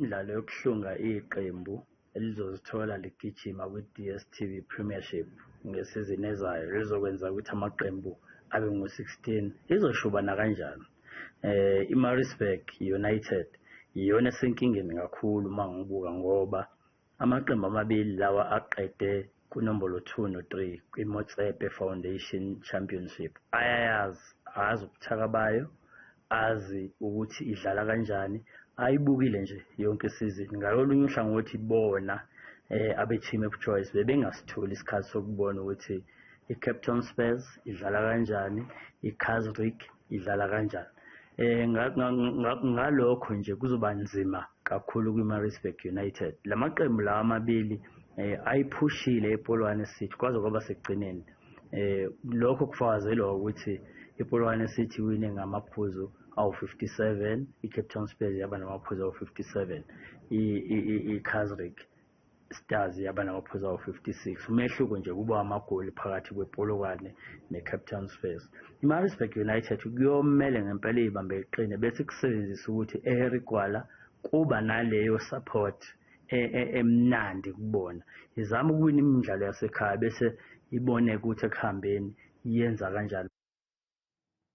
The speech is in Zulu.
Imidlalo yokuhlunga iqembu elizozithola ligijima kwi-DStv Premiership ngesizini ezayo lizokwenza ukuthi amaqembu abe ngu-16 izoshuba nakanjani. IMaritzburg United iyona esenkingeni kakhulu uma ngibuka ngoba amaqembu amabili lawa aqede kunombolo 2 no-3 kwiMotsepe Foundation Championship ayayazi, azi ubuthaka bayo, azi ukuthi idlala kanjani, ayibukile nje yonke isizini. Ngakolunye uhlangothi bona abe-Team of Choice bebengasitholi isikhathi sokubona ukuthi i-Cape Town Spurs idlala kanjani, i-Casric idlala kanjani. Ngalokho nje kuzoba nzima kakhulu kwi-Maritzburg United. Lamaqembu lawa amabili ayiphushile iPolokwane City kwaze kwaba sekugcineni. Lokho kufakazelwa ukuthi iPolokwane City iwine ngamaphuzu awu-57, i-Cape Town Spurs yaba namaphuzu awu-57, i-Casric Stars yaba namaphuzu awu-56. Umehluko nje kuba amagoli phakathi kwePolokwane ne-Cape Town Spurs. I-Maritzburg United kuyomele ngempela iyibambe iqine bese kusebenzisa ukuthi eHarry Gwala kuba naleyo support emnandi kubona. Izama ukuwina imidlalo yasekhaya bese ibone ukuthi ekuhambeni yenza kanjani.